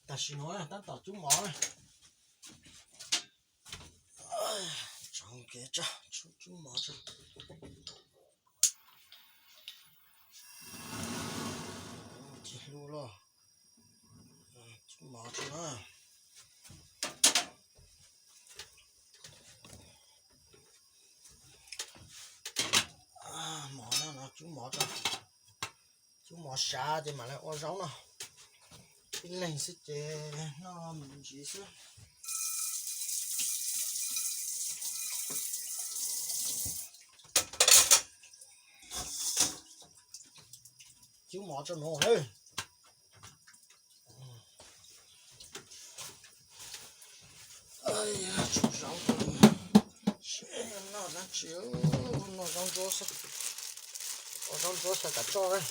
Tam sim no tab tom cub mov na. Tso kev tso, cub mov tso. Tsis hlub los, cub mov tso na. Mov no cub mov tso. Cub mov sav ces mam li ua zaub no. Ib leeg xwb ces noj me ntsis xwb. Cub mov tso no na. Tsuav zaub, noj dab tsi, noj zaub ntsuab xwb. Ua zaub ntsuab xyaw kav tsoj na.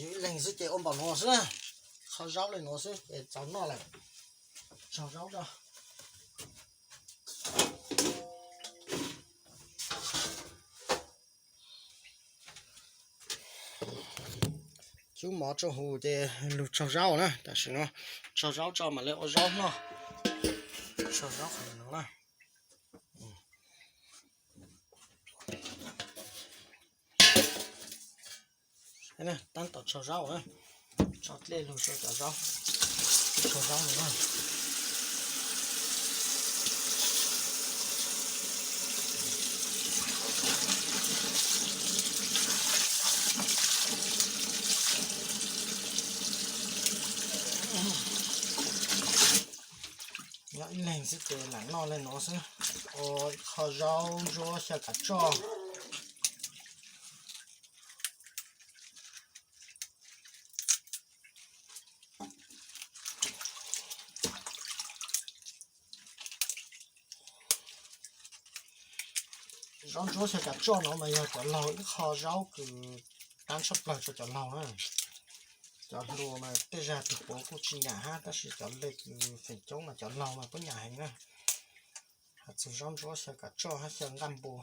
Yus ib leeg xwb ces ua npaum no xwb na. Kho zaub li no xwb ces txaus noj lawm. Tso zaub tso. Cub mov tso huv ces lug tso zaub na. Tam sim no tso zaub tso mam li ua zaub noj. Tso zaub qhov no na. Tab tom tso zaub na. Tso dlej lug rau cov zaub. Tso zaub no na. Nyob ib leeg xwb ces lam noj li no xwb. Ua ib qho zaub ntsuab xyaw kav tsoj. Zaub ntsuab xyaw kav tsoj no mas yog cov laug ib qho zaub kws qab tshaj plawg rau cov laug na. Cov hluas mas tej zag tus puav kuj tsis nyam hab, tab sis cov le kws feem coob mas cov laug mas puab nyam heev na. Has txug zaub ntsuab xyaw kav tsoj hab xyaw nqaj npua,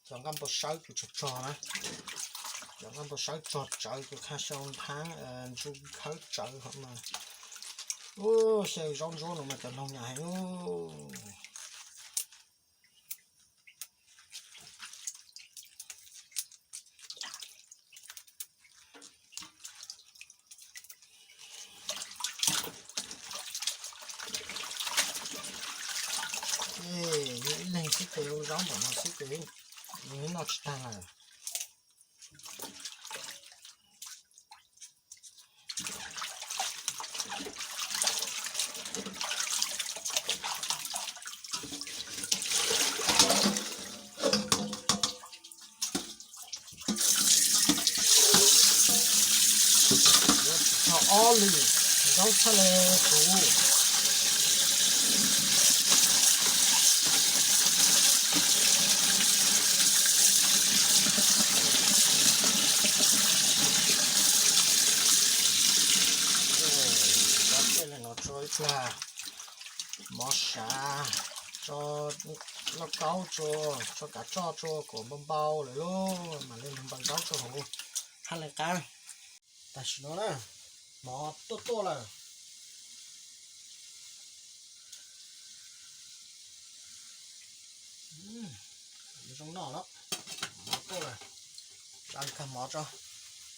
cov nqaj npua sawb kws tsog tsog na, cov nqaj npua sawb tsog tsawv kws qha xyaw nthaab ntsuj khawb tsawv hov mas, xyaw zaub ntsuab no mas cov laug nyam heev. Yus ib leeg xwb ces ua zaub npaum no xwb ces yus noj tsis tag lawm. Yuav tsis txog ob lwm zaub tshaj le kuv. Cov tej le no tso ib plag mov sav, tso lauj kaub tso, tso kav tsoj tso kom npau npau lawm lauj, mam li lug npau zaub tso hauv hab le qab. Tam sim no na, mov tuaj tuaj lawm. Zoo noj lawm, mov tuaj lawm. Tsa kag mov tso,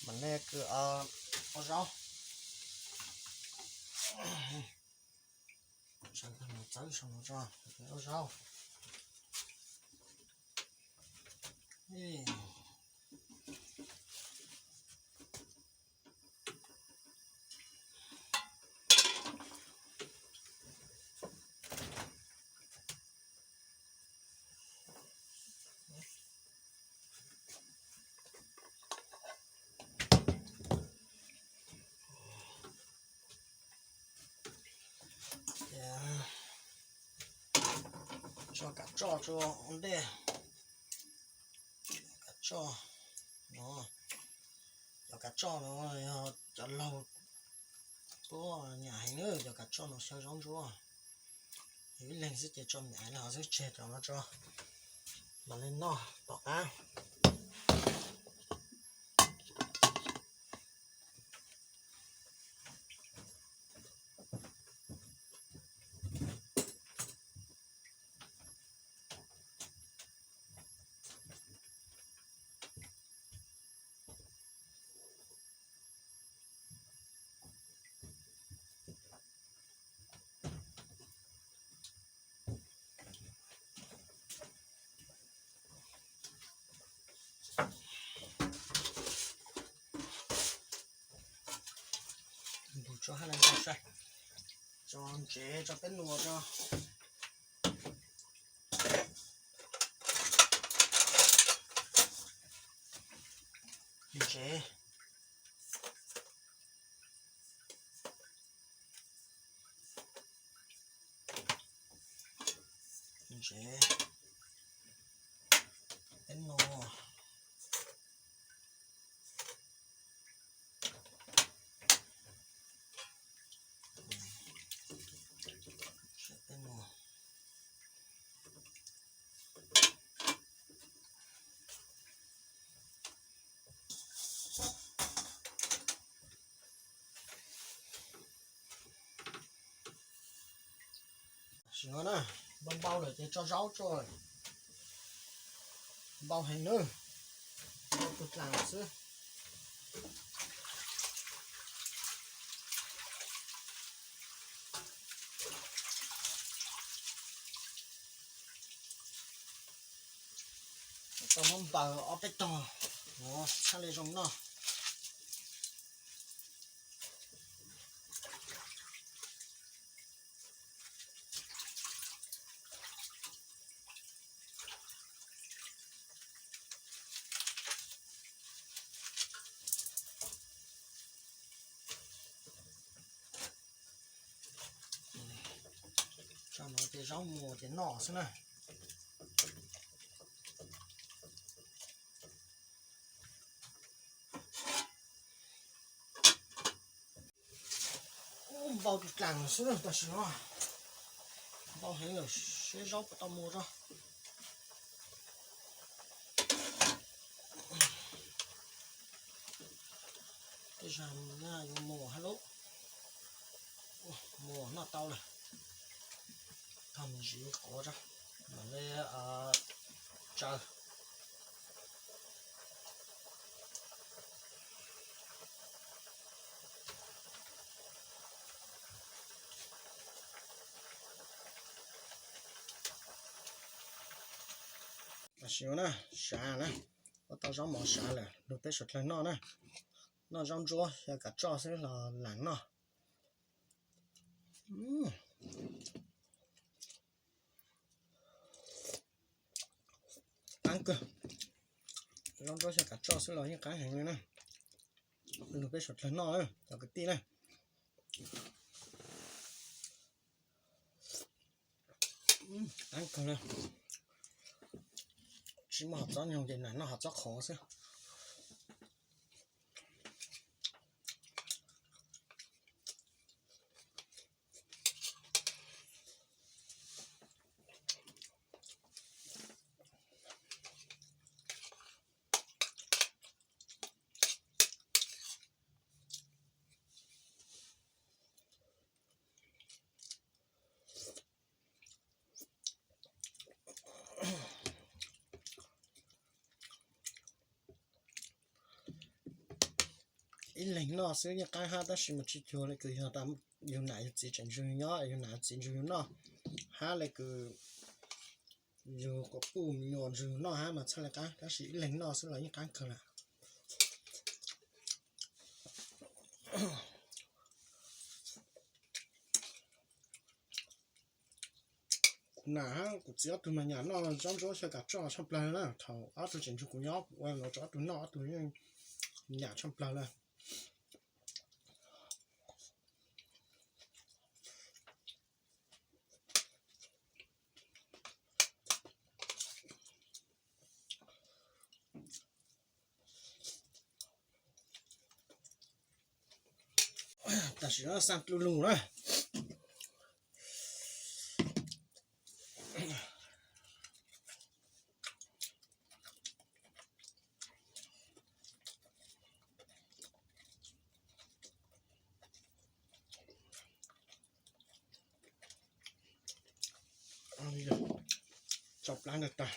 mam li kws ua zaub. Tsa kag mov txawb saum no tso, ua zaub. Tso kav tsoj rau ua ntej. Kav tsoj no, cov kav tsoj no yog cov laug tuaj nyam heev na, cov kav tsoj no xyaw zaub ntsuab. Yus ib leeg xwb ces tso me nyuam li hov xwb, tseg cov no tso, mam li noj tom qab. Npus tso hab le ntau sai, tso ntsev tso peb nuas tso. Ntsev, ntsev, peb nuas. Sim no na, npau npau lawm ces tso zaub tso. Npau heev nawb, npau tus dlaas xwb. Tau muab npaws ob peb tog, tshaj li zoo noj. Tso no ces zaub muas ces noj xwb na. Ub, npau tus dlaas xwb na, tam sim no npau heev lawm, seb zaub puas tau muas tso. Tej zag na yuav muas hab lub, muas noj tau lawm. Tog mus zis quav tso, mam li tsaws. Tam sim no na, sav na, ua tau zaub mov sav lawm, lug peb suav dlawg noj na. Noj zaub ntsuab xyaw kav tsoj xwb los laam noj. Qaab kawg, zaub ntsuab xyaw kav tsoj xwb los yeej qaab heev li na. Lug peb suav dlawg noj na cov kwv tij na. Qaab kawg li, tsis muaj hom txob nyoog ces nam noj hom txob qhauv xwb. Ib leeg noj xwb yeej qaab hab, tab sis mas tsis cuag le kws yog tas yug nam yug txiv tseem nrug yug nyob, yug nam yug txiv nrug yug noj, hab le kws yug quas puj me nyuam nrug yug noj hab mas txhaj le qaab, tab sis ib leeg noj xwb los yeej qaab kawg lawm. Kuv nam hab kuv txiv ob tug mas nyam noj zaub ntsuab xyaw kav tsoj tshaj plawg na. Thaum ob tug tseem nrug kuv nyob kuv ua los rau ob tug noj, ob tug yeej nyam tshaj plawg na. Tam sim no xaa dlub lug na. Tso plab ntawd tag.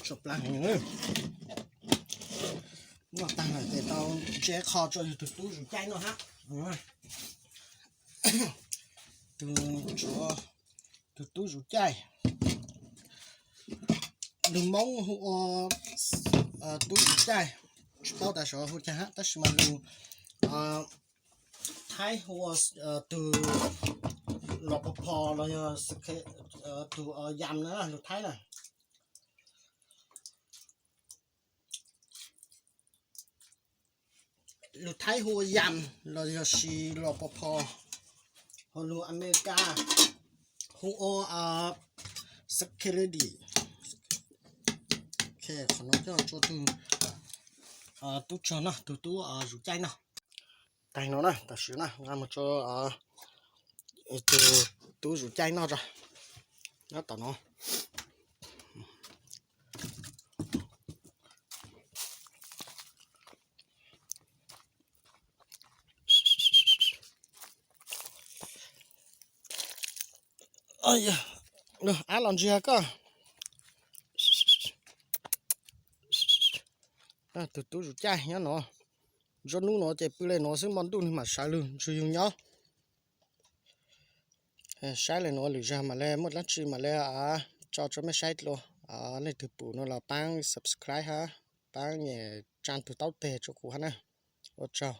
Tso plab heev. Noj tag lawm ces tau ntse qho rau yus tus tub zuj caij noj hab. Tus, tus tub zuj caij, lug Moob hu ua tub zuj caij, tsi paub tas sav hu caag hab, tab sis mas lug Thaib hu ua tug los pos phos los yog tug yam na, lug Thaib na. Lug Thaib hu ua yam los yog sis los pos phos, ho lug Amelikas hu ua security. Qhov no coj rua tug tub tsog noj, tug tub zuj caij noj. Taag no na, tam sim na nqa moog rua tug tub zuj caij noj tso. Nyob tom no. Ab los ntsiag koj. Tug tub zuj caij nyob no. Ntsab nub no ces pw le no xwb, mo ntuj nwg mam sawv lug ntsug yug nyob. Saib le no lwm zag mam le muaj dlaab tsi mam le tso rua mej saib dlua. Leej twg pum no los paab subscribe hab paab nyem tsaa tug taub teg rua kuv hab na. Ua tsaug.